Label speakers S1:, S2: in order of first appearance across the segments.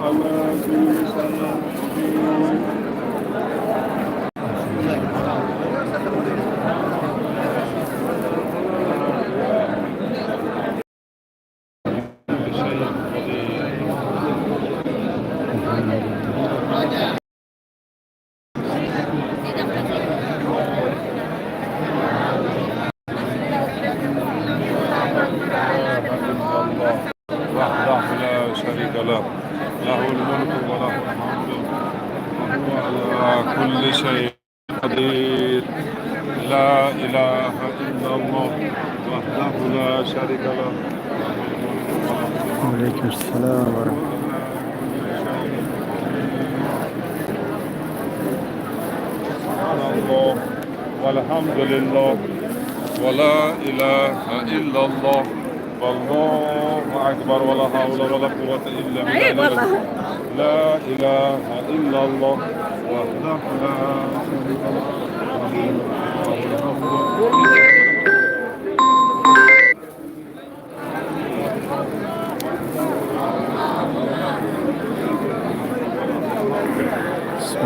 S1: على كل شيء قدير. كل شيء قدير. لا إله إلا الله وحده لا شريك له، له الملك وله الحمد وهو على كل شيء قدير. لا إله إلا الله وحده لا شريك له، له الملك وله الحمد.
S2: Алейкум салом ва раҳмат.
S1: سبحان الله والحمد لله ولا إله إلا الله والله أكبر ولا حول ولا قوة إلا بالله. لا إله إلا الله وحده لا شريك له، له الملك.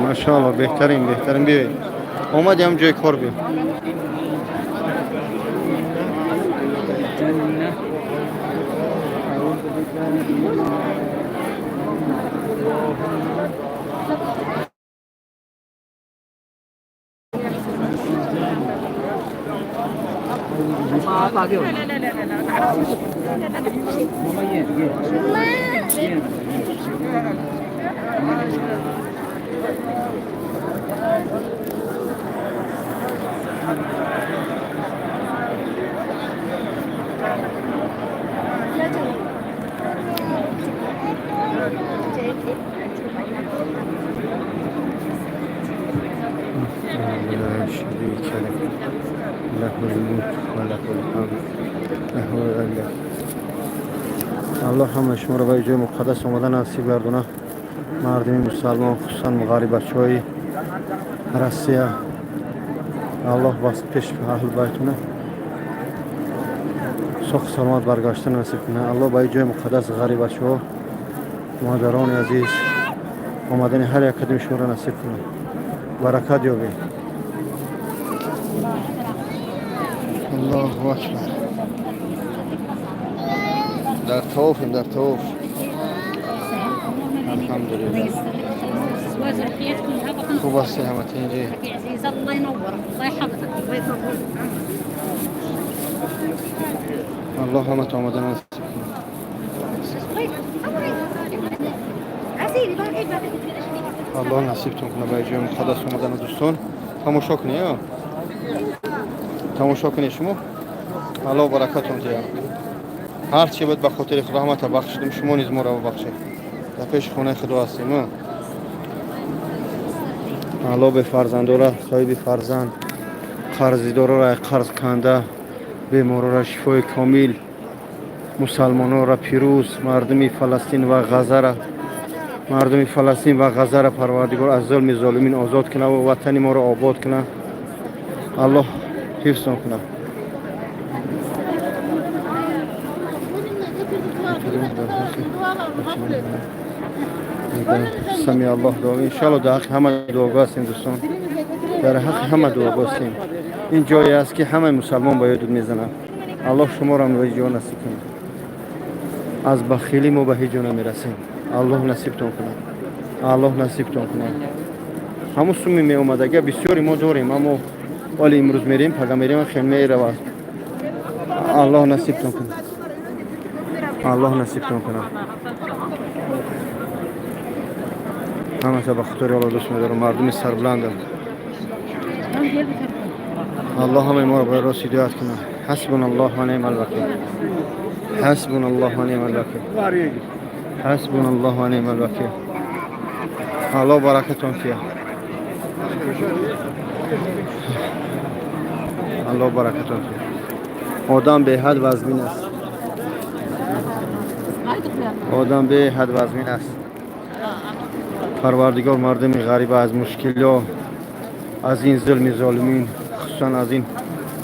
S2: Машаалло, беҳтарин, беҳтарин. Биёед, омадем ҷои кор, биё.
S3: الجنة أعوذ بك من النار. اللهم
S2: لا شريك له، له الملك وله الحمد له الله. Аллоҳ ҳама шуморо ба ҷои муқаддас омада насиб гардона. Мардуми мусалмон, хусусан ғарибачаҳои Россия, Аллоҳ бас пеш аҳли байтуна соҳ саломат баргашта насиб кунад. Аллоҳ ба ҷои муқаддас ғарибачаҳо, модарони азиз, омадани ҳар як кадоми шуморо насиб кунад, баракат ёбед. Аллоҳу акбар! Дар тавофем, дар тавоф, алҳамдулиллаҳ. Хуб ҳасти, ҳамата инҷи?
S4: عزيزة، الله ينورك، الله يحفظك، الله يطول عمرك.
S2: Аллоҳ ҳамата омада насиб кунад.
S4: عزيزي باقي باقي.
S2: Аллоҳ насибтон кунад ба ҷои муқаддас омадана. Дӯстон, тамошо кунед, тамошо кунед шумо. Аллоҳ баракатон диҳад. Ҳар чи буд, ба хотири худо ҳамата бахшидем, шумо низ моро бубахшед. Дар пеши хонаи худо ҳастем. Аллоҳ бефарзандора соҳиби фарзанд, қарздорора қарз канда, беморора шифои комил, мусалмононро пирӯз, мардуми Фаластин ва Ғазара, мардуми Фаластин ва Ғазара Парвардигор аз зулми золимин озод кунад ва ватани моро обод кунад. Аллоҳ ҳифзон кунад. Сами Аллоҳ дуо, иншалло. Дар ҳаққи ҳама дуогӯ ҳастем, дӯстон, дар ҳаққи ҳама дуогӯ ҳастем. Ин ҷое аст, ки ҳамаи мусалмон ба ёдут мезанад. Аллоҳ шуморо ба ҷо насиб кунад. Аз бахилӣ мо ба ҳеҷ ҷо намерасем. Аллоҳ насибтон кунад, Аллоҳ насибтон кунад. Ҳамун суми меомадага бисёри мо дорем, аммо вале имрӯз мерем, пага мерем, хел меравад. Аллоҳ насибтон кунад, Аллоҳ насибтон кунад. Ҳамаша ба хотири Аллоҳ дӯст медорам, мардуми сарбуландам. Аллоҳ ҳамаи моро ба рост ҳидоят кунад. Ҳасбуна Аллоҳ ва неъмал вакил. Ҳасбуна Аллоҳ ва неъмал вакил. Ҳасбуна Аллоҳ ва неъмал вакил. Аллоҳ баракатон тия. Аллоҳ баракатон тия. Одам беҳад вазмин аст, одам беҳад вазмин аст. Парвардигор мардуми ғариба аз мушкилиҳо, аз ин зулми золимин, хусусан аз ин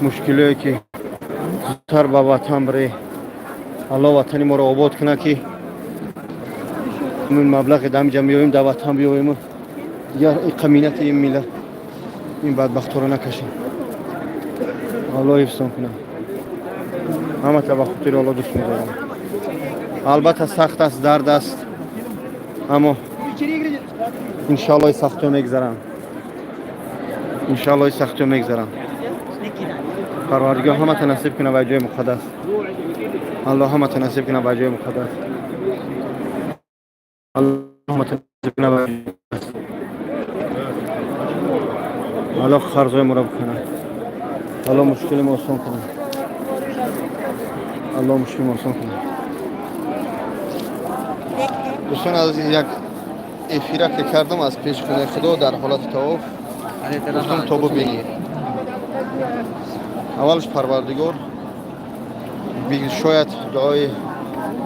S2: мушкилиҳое, ки зудтар ба ватан бире. Аллоҳ ватани моро обод кунад, ки Маблағи дар ҳамиҷа меёвем, дар ватан биёвему дигар иқа миннати ин миллат, ин бадбахтҳоро накашем. Аллоҳ ҳифзтон кунад. Ҳамата ба хотири Аллоҳ дӯст медорам. Албатта, сахт аст, дард аст, аммо иншоалло ин сахтиҳо мегзаранд, иншоалло ин сахтиҳо мегзаранд. Парвардигор ҳамата насиб кунад ба ҷои муқаддас. Аллоҳ ҳамата насиб кунад ба ҷои муқаддас. Аллоҳ ҳамата насиб кунад ба ҷои муқаддас. Аллоҳ қарзҳои моро бикунад. Аллоҳ мушкили мо осон кунад. Аллоҳ мушкили мо осон кунад. Дӯстони азиз, як эфира ки кардам аз пеши хонаи Худо дар ҳолати тавоф, гуфтам то бубинӣ. Аввалш Парвардигор шояд дуои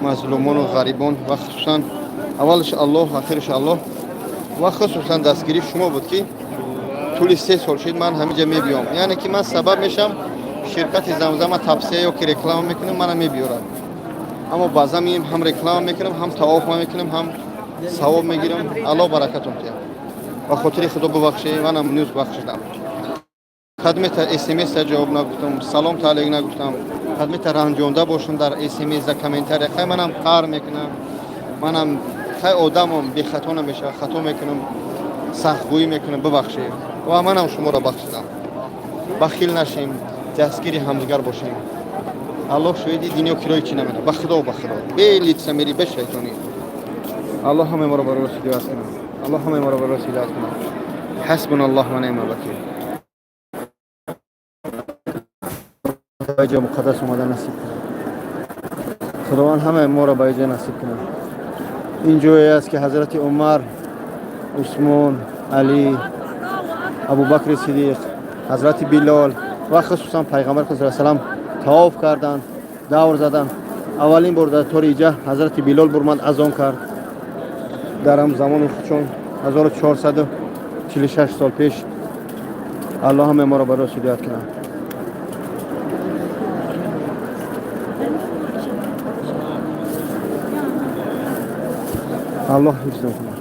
S2: мазлумону ғарибон ва хусусан аввалш Аллоҳ, ахирш Аллоҳ ва хусусан дастгирии шумо буд, ки тӯли 3 сол шид ман ҳамиҷа мебиём. Яъне ки ман сабаб мешам, ширкати Замзама тавсия ё ки реклама мекунем, мана мебиёрад. Аммо баъзан меем, ҳам реклама мекунем, ҳам тавоф мекунем, ҳам савоб мегирам. Аллоҳ баракатон диҳад. Ба хотири Худо бубахшед, манам нӯз бахшидам. Кадмета смс ҷавоб нагуфтам, салом таалик нагуфтам, кадмета ранҷонда бошам дар смс, за комментария. Хай, манам қаҳр мекунам, манам хай одамам, бехато намешавад, хато мекунам, сахтгӯӣ мекунам, бубахшед. Ва манам шуморо бахшидам. Бахил нашем, дастгири ҳамдигар бошем. Аллоҳ шоҳиди, дунё кирои чӣ намена. Ба Худо, ба Худо, бе лицемерӣ, бе шайтонӣ. Аллоҳ ҳамаи моро ба рост ҳидоят кунад. Аллоҳ ҳамаи моро ба рост ҳидоят кунад. Ҳасбуна Аллоҳ ва неъмал вакил. Ба ҷо муқаддас омада насиб кунад. Худованд ҳамаи моро ба ҷо насиб кунад. Ин ҷое аст, ки ҳазрати Умар, Усмон, Алӣ, Абубакри Сидиқ, ҳазрати Билол ва хусусан Пайғамбар худ салам тавоф карданд, давр заданд. Аввалин бор дар тори иҷа ҳазрати Билол бурмад, азон кард дар ҳам замони худшон, 1446 сол пеш. Аллоҳ ҳамаи моро ба рост ҳидоят кунад. Аллоҳ ҳифзон кунад.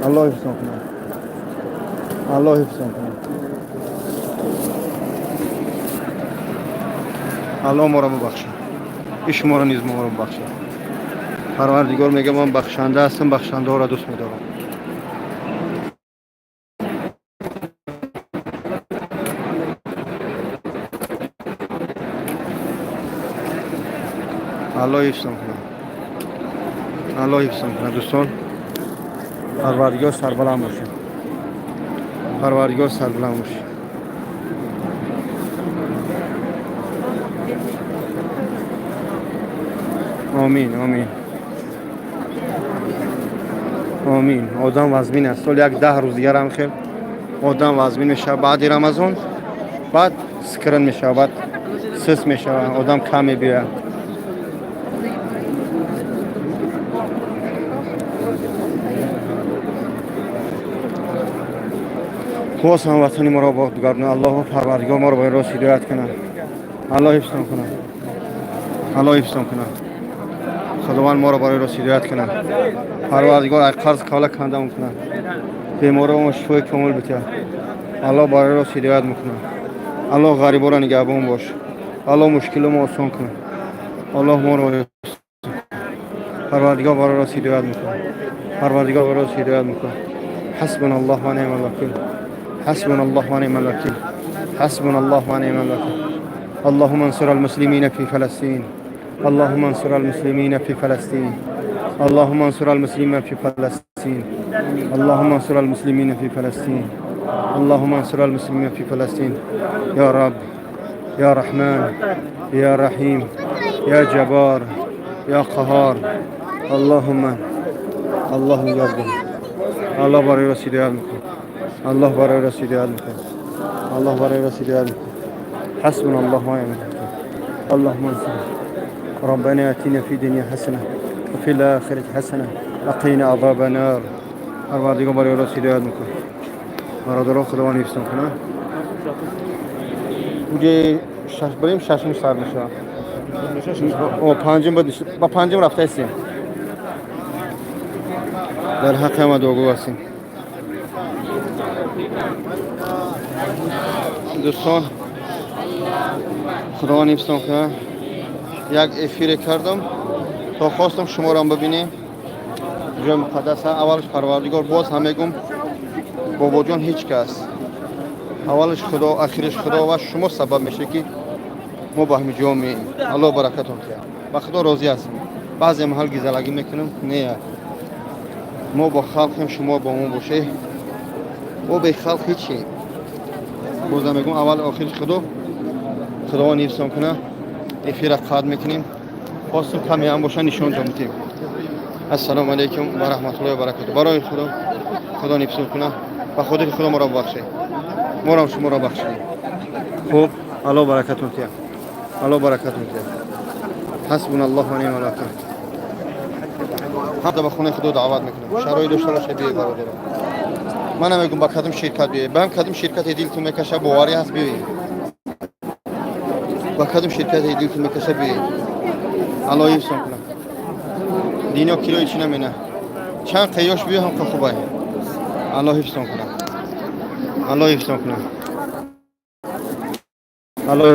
S2: Аллоҳ ҳифзон кунад. Аллоҳ ҳифзон кунад. Аллоҳ моро бубахшад, и шуморо низ моро бубахшад. Парвардигор мега: ман бахшанда ҳастам, бахшандаҳоро дӯст медорам. Аллоҳ ҳифзон кунад. Аллоҳ ҳифзон кунад. Дӯстон, Парвардигор сарбаланд бошед. Парвардигор сарбаланд бошед. Омин, омин, омин. Одам вазмин аст. Соли як 10 рӯз дигарам хел одам вазмин мешавад. Баъди Рамазон баъд скрин мешавад, баъд сис мешавад, одам кам мебиёяд. Боз ҳам ватани моро обод гардонад. Аллоҳу Парвардигор моро ба рост ҳидоят кунад. Аллоҳ ҳифзтон кунад. Аллоҳ ҳифзтон кунад. Худованд моро барои рост ҳидоят кунад. Парвардигор ай қарз кавла кандамон кунад, беморомо шифои комил битиҳад. Аллоҳ барои рост ҳидоят мекунад. Аллоҳ ғариборо нигаҳбон бош. Аллоҳ мушкиломо осон кунад. Аллоҳ моро, Парвардигор барои рост ҳидоят мекунад. Парвардигор барои рост ҳидоят мекунад. Ҳасбуна Аллоҳ ва неъмал вакил. حسبنا الله ونعم الوكيل. حسبنا الله ونعم الوكيل. اللهم انصر المسلمين في فلسطين. اللهم انصر المسلمين في فلسطين. اللهم انصر المسلمين في فلسطين. اللهم انصر المسلمين في فلسطين. اللهم انصر المسلمين في فلسطين. يا رب، يا رحمن، يا رحيم، يا جبار، يا قهار. اللهم الله يا رب. الله برای راست هدایت میکنه. الله برای راست هدایت میکنه. الله برای راست هدایت میکنه. حسبنا الله ونعم الوكيل. اللهم انصر. ربنا اتنا في الدنيا حسنه وفي الاخره حسنه وقنا عذاب النار. پروردگار برای راست هدایت میکنه. برادران، خداوند حفظتون کنه. اوجه شش بریم، ششم سر میشه. او پنجم با پنجم رفته هستیم. Дар ҳаққи ҳама дуогӯ ҳастем. Дӯстон, Худованд ҳифзтон кунад. Як эфире кардам то хостам шуморо бибинем. Ҷои муқаддас аввалаш Парвардигор, боз ҳам мегум, бобоҷон ҳеҷ кас. Аввалаш Худо, ахираш Худо ва шумо сабаб мешавед ки мо ба ҳамин ҷо меем. Аллоҳ баракатон диҳад. Ба Худо розӣ ҳастем. Баъзе маҳал гизалагӣ мекунем, не, мо бо халқем, шумо бо мо бошед. Мо бе халқ ҳечем. Бозам мегум, аввал охираш Худо. Худованд ҳифзтон кунад. Эфира қатъ мекунем. Хостум каме ҳам боша нишонтон бидиҳем. Ассалому алайкум ва раҳматуллоҳи ва баракатуҳ. Барои Худо, Худо ҳифзтон кунад. Ба хотири Худо моро бибахшед. Моро шуморо бахшидем. Хуб, Аллоҳ баракатон диҳад. Аллоҳ баракатон диҳад. Ҳасбуналлоҳ ва ниъмал вакил. Ҳамда ба хонаи Худо даъват мекунам. Шароит дошта бошед, биёед, бародарон. Ман намегум ба кадом ширкат биёед. Ба ҳам кадом ширкате дилтон мекаша, боварӣ ҳаст, биёед. Ба кадом ширкате дилтон мекаша, биёед. Аллоҳ ҳифзтон кунад. Дино килои чӣ намена. Чанд қиёш биё ҳам хубай. Аллоҳ ҳифзтон кунад. Аллоҳ ҳифзтон кунад. Аллоҳ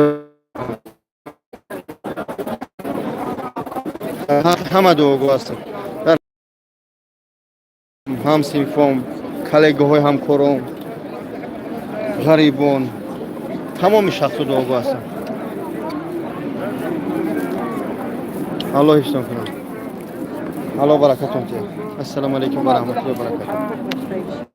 S2: ҳама дуогӯ ҳастам. Дар ҳамсинфом, коллегаҳои ҳамкором, ғарибон, тамоми шахсо дуогӯ ҳастам. Аллоҳ ҳифзтон кунад. Аллоҳ баракатон диҳад. Ассалому алайкум ва раҳматуллоҳи ва баракатуҳ.